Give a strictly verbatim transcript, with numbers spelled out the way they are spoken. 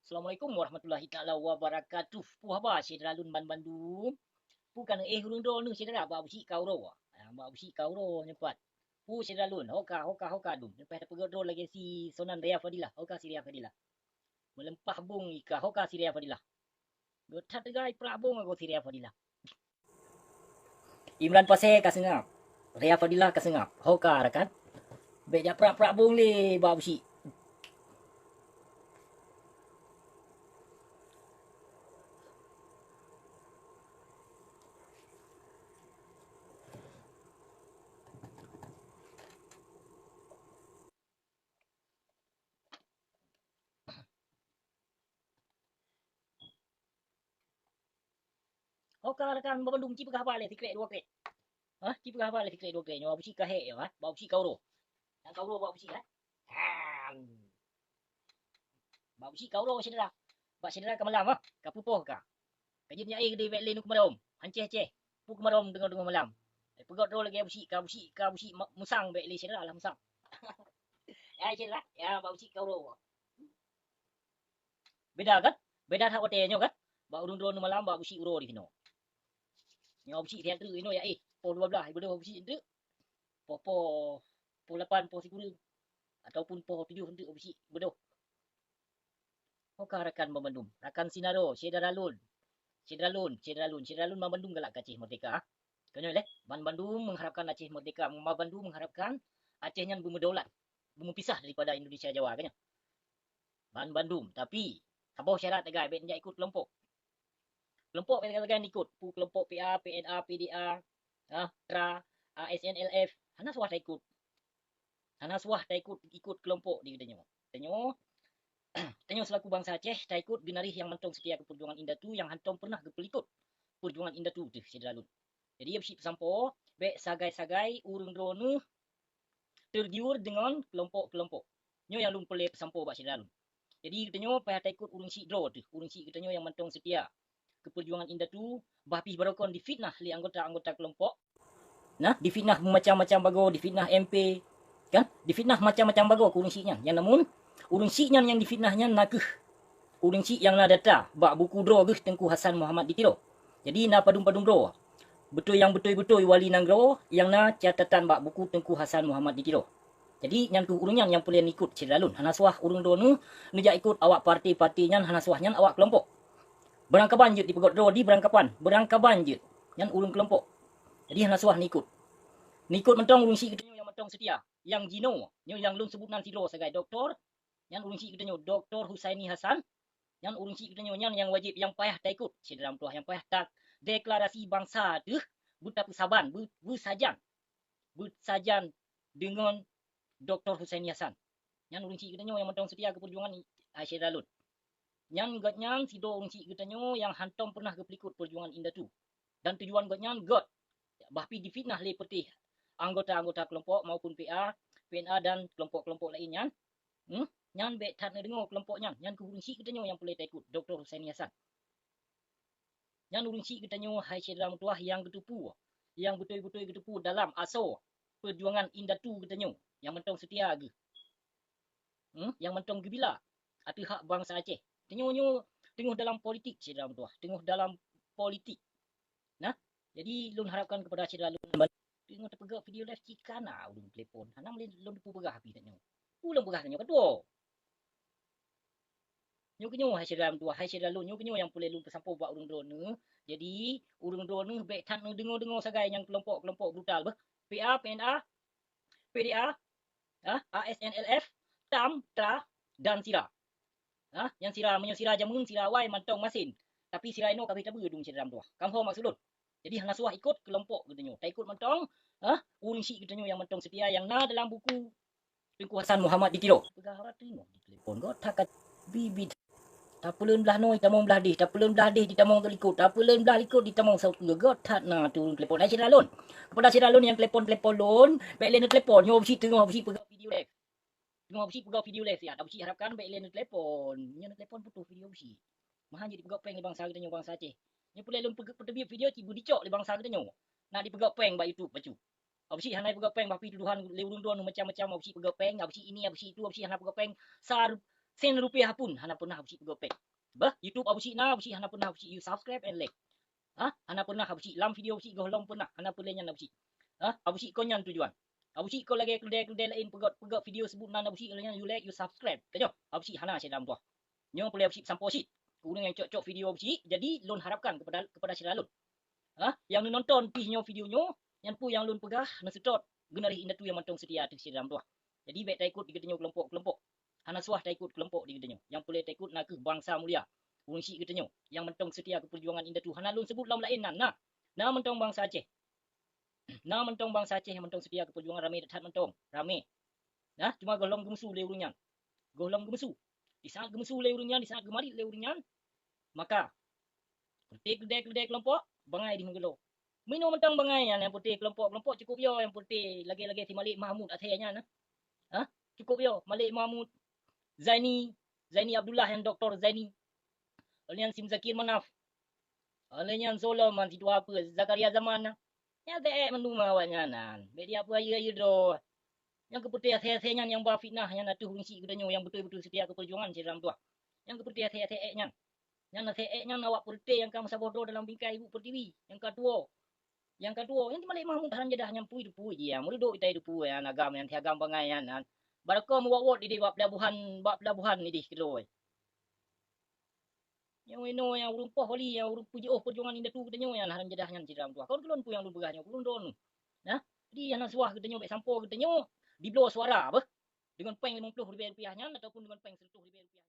Assalamualaikum warahmatullahi taala wabarakatuh. Peue haba syedara lôn ban bandum? Peue ka neuéh ureuëng droeneuh syedara bak Abusyik ka uroe? Ah, bak Abusyik ka uroe nyoe pat. Peue syedara lôn, ho ka, ho ka, ho ka dum. Leupah tapeugöt droe lagée si sonan Ria Fadilah, ho ka si Ria Fadilah. Meuleumpah bông ika, ho ka si Ria Fadilah. Göt that teugai prak bông agoe si Ria Fadilah. Imran Pasé ka seungab. Ria Fadilah ka seungab. Ho ka rakan. Bék jak prak-prak bông lé bak Abusyik. Ho ka rakan ban bandum, ci peugah haba lé sikrek dua krek. Hah, ci peugah haba lé sikrek dua krek nyoe, Abusyik ka hék nyoe, ha? Bak Abusyik ka uroe. Nyang ka uroe bak Abusyik, ha? Bak Abusyik ka uroe syedara. Bak syedara ka malam, ha? Ka peupoh ka. Ka jeuet nyak éh keudeh bék lé neukeumadom. Hancéh-hancéh. Peue keumadom teungoh-teungoh malam. Peugöt droe lagée Abusyik ka, Abusyik ka, Abusyik ma-, musang bék lé syedara lah musang. Ya syedara, ya bak Abusyik ka uroe. Beda kan? Beda that watée nyoe kan? Bak ureuëng droeneuh malam, bak Abusyik uroe di sinoe. Nyoe Abusyik siat teuk inoe ya éh, poh dua blaih beudôh Abusyik teuk. Poh, poh, poh lapan, poh sikureueng. Ataupun poh tujoh teuk Abusyik beudôh. Ho ka rakan ban bandum, rakan sinaro, syedara lôn. Syedara lôn, syedara lôn, syedara lôn ban bandum galak keu Aceh Merdeka. Keu nyoe lé, ban bandum mengharapkan Aceh Merdeka, ban bandum mengharapkan Aceh nyan beumeudaulat, beumeupisah daripada Indonesia Jawa, kan nyoe. Ban bandum, tapi saboh syarat teugai, bék jak ikot keulompok. Keulompok bék teugai ikot, peue keulompok P A, P N A, P D A, ah, TRA, A S N L F, hana suah taikot. Hana suah taikot, ikot keulompok di geutanyoe. Tanyoe, tanyoe selaku bansa Aceh, taikot geunaréh nyang mantong seutia keu peujuangan indatu nyang hantom peureunah geupeulikot peujuangan indatu teuh syedara lôn. Jadi, Abusyik peusampoe, bék sagai-sagai ureuëng droeneuh teugiur deungon keulompok-keulompok. Nyoe nyang lôn peureulée peusampoe bak syedara lôn. Jadi, geutanyoe payah taikot ureuëng syik droe teuh, ureuëng syik geutanyoe nyang mantong seutia keu peujuangan indatu, bah pih barokon difitnah lé anggota-anggota keulompok. Nah, difitnah macam-macam bagoe, difitnah M P, kan? Difitnah macam-macam bagoe keu ureuëng syik nyan. Nyang namun, ureuëng syik nyan nyang difitnah nyan na kheueh ureuëng syik nyang na data bak buku droe geuh Teungku Hasan Muhammad di Tiro. Jadi, na padum-padum droe. Beutôi nyang beutôi-beutôi wali nanggroe nyang na catatan bak buku Teungku Hasan Muhammad di Tiro. Jadi, nyan kheueh ureuëng nyan nyang peureulée ikot syedara lôn. Hana suah ureuëng droeneuh neujak ikot awak parti-parti nyan, hana suah nyan awak keulompok. Beurangkaban jeuet dipeugöt droe di beurangkaban, beurangkaban jeuet. Nyan ureuëng keulompok. Jadi, hana suah neikot. Neikot mantong ureuëng syik geutanyoe nyang mantong seutia. Nyang jinoe, nyoe nyang lôn seubut nan sidroe sagai doktor, nyan ureuëng syik geutanyoe, Doktor Husaini Hasan, nyan ureuëng syik geutanyoe nyan nyang wajéb, nyang payah taikot, syedara meutuwah, nyang payah tadeklarasi bansa teuh beutapeusaban, beu-, beusajan, beusajan deungon Doktor Husaini Hasan. Nyan ureuëng syik geutanyoe nyang mantong seutia keu peujuangan i-, ai syedara lôn. Nyan gobnyan sidroe ureuëng syik geutanyoe nyang hantom peureunah geupeulikot peujuangan indatu. Dan tujuan gobnyan göt, bah pih difitnah lé peureutih anggota-anggota keulompok maupun P A, P N A dan keulompok-keulompok laén nyan. Hmm? Nyan bék that neudeungoe keulompok nyan, nyan kheueh ureuëng syik geutanyoe nyang peureulée taikot, Doktor Husaini Hasan. Nyan ureuëng syik geutanyoe hai syedara meutuwah nyang geuteupeue, nyang beutôi-beutôi geuteupeue dalam asoe peujuangan indatu geutanyoe nyang mantong seutia geuh. Hmm, nyang mantong geubila ateueh hak bansa Aceh. Tanyoe nyoe teungoh dalam politik, syedara meutuwah, teungoh dalam politik. Nah, jadi lôn harapkan keupada syedara lôn ban-, teungoh tapeugah video live cit kana ulôn telepon. Hana lôn, lôn teupeue peugah pih tanyoe. Ulôn peugah tanyoe keudua. Nyoe keunyoe hai syedara meutuwah, hai syedara lôn, nyoe keunyoe nyang peureulée lôn peusampoe bak ureuëng droeneuh. Jadi, ureuëng droeneuh bék that neudeungoe-deungoe sagai nyang keulompok-keulompok brutal beuh. P A, P N A, P D A, ah, A S N L F, TAM, TRA, dan SIRA. Ah, nyang SIRA, meunyoe SIRA jameun, SIRA awai mantong masin. Tapi SIRA inoe ka abéh tabeuet dum syedara meutuwah. Kam ho maksud lôn? Jadi hana suah ikot keulompok geutanyoe. Taikot mantong, ah, ureuëng syik geutanyoe nyang mantong seutia nyang na dalam buku Teungku Hasan Muhammad di Tiro. Peugah haba teungoh di telepon, göt that ka bibit. Tapeuleuen blah noe, jitamong blah deh, tapeuleuen blah deh, jitamong likot, tapeuleuen blah likot, jitamong saboh keue, göt that na tu telepon. Hai syedara lôn. Keupada syedara lôn nyang telepon-telepon lôn, bék lé neutelepon, nyoe Abusyik teungoh Abusyik peugah video live. Teungoh Abusyik peugah video live siat, Abusyik harapkan bék lé neutelepon. Nyoe neutelepon putôh video Abusyik. Meuhan jeuet dipeugah péng lé bansa geutanyoe bansa Aceh. Nyoe peureulée lön peuge-, peuteubiet video cit beudicok lé bansa geutanyoe. Na dipeugah péng bak YouTube bacut. Abusyik hana dipeugah péng, bah pih tuduhan lé ureuëng droeneuh macam-macam, Abusyik peugah péng, Abusyik ini, Abusyik itu, Abusyik hana peugah péng. Sa-, Sen rupiah pun hana pernah Abusyik peugöt péng. Bah, YouTube Abusyik na, Abusyik hana pernah Abusyik you subscribe and like. Ha? Hana pernah Abusyik lam video Abusyik gohlom pernah, hana peureulée nyan Abusyik. Ha? Abusyik kon nyan tujuan. Abusyik kon lagée keudée-keudée laén peugöt, peugöt video sebut nan Abusyik lagée nyan you like, you subscribe. Tanyoe, Abusyik hana syedara meutuah. Nyoe peureulée Abusyik sampoe cit. Ureuëng nyang cocok video Abusyik, jadi lôn harapkan kepada, kepada syedara lôn. Ha? Nyang neunonton pih nyoe video nyoe, nyan peue nyang lôn peugah neuseutôt geunaréh indatu nyang mantong seutia ateueh syedara meutuah. Jadi bék taikot di geutanyoe keulompok-keulompok. Hana suah taikot keulompok di geutanyoe. Nyang peureulée taikot na kheueh bansa mulia. Ureuëng syik geutanyoe nyang mantong seutia keu peujuangan indatu. Hana lôn sebut lom laén nan, na. Na mantong bansa Aceh. Na mantong bansa Aceh nyang mantong seutia keu peujuangan ramé that mantong. Ramé. Nah, cuma gohlom geumeusu lé ureuëng nyan. Gohlom geumeusu. Di saat geumeusu lé ureuëng nyan, di saat geumarit lé ureuëng nyan, maka peureté keudée-keudée keulompok, bangai di meugeulok. Meunoe mantong bangai nyan nyang peureté keulompok-keulompok cukup yo nyang peureté lagée-lagée si Malik Mahmud asée nyan, nah. Ha? Cukup yo Malik Mahmud, Zaini, Zaini Abdullah nyang Doktor Zaini. Lheueh nyan si Muzakir Manaf. Lheueh nyan Solom, man sidua peue, Zakaria Zaman, nah. Nyan teuék mandum awaknyan nan. Bék dia peue ayeue-ayeue droe. Nyang geupeureté asée-asée nyan nyang ba fitnah nyan ateueh ureuëng syik geutanyoe nyang beutôi-beutôi seutia keu peujuangan syedara meutuah. Nyang geupeureté asée-asée ék nyan. Nyan asée ék nyan awak peureté nyang ka meusaboh droe dalam bingkai ibu pertiwi. Nyang ka tuwoe. Nyang ka tuwoe, nyan Malik Mahmud haram jadah nyan pui teupui jih, meureudok itai teupui nyan agam nyan si agam bangai nyan. Barako meuwot-wot idéh bak pelabuhan, bak pelabuhan idéh keudroe. Nyang inoe nyang ureuëng poh oli nyang ureuëng peujiôh peujuangan indatu geutanyoe nyan haram jadah nyan syedara meutuah. Kon keu lôn peue nyang lôn peugah nyoe, keu lôn droeneuh. Nah, jadi hana suah geutanyoe bék sampoe geutanyoe dibloe suara beuh deungon péng limong ploh ribée rupiah nyan ataupun deungon péng seratus ribée rupiah.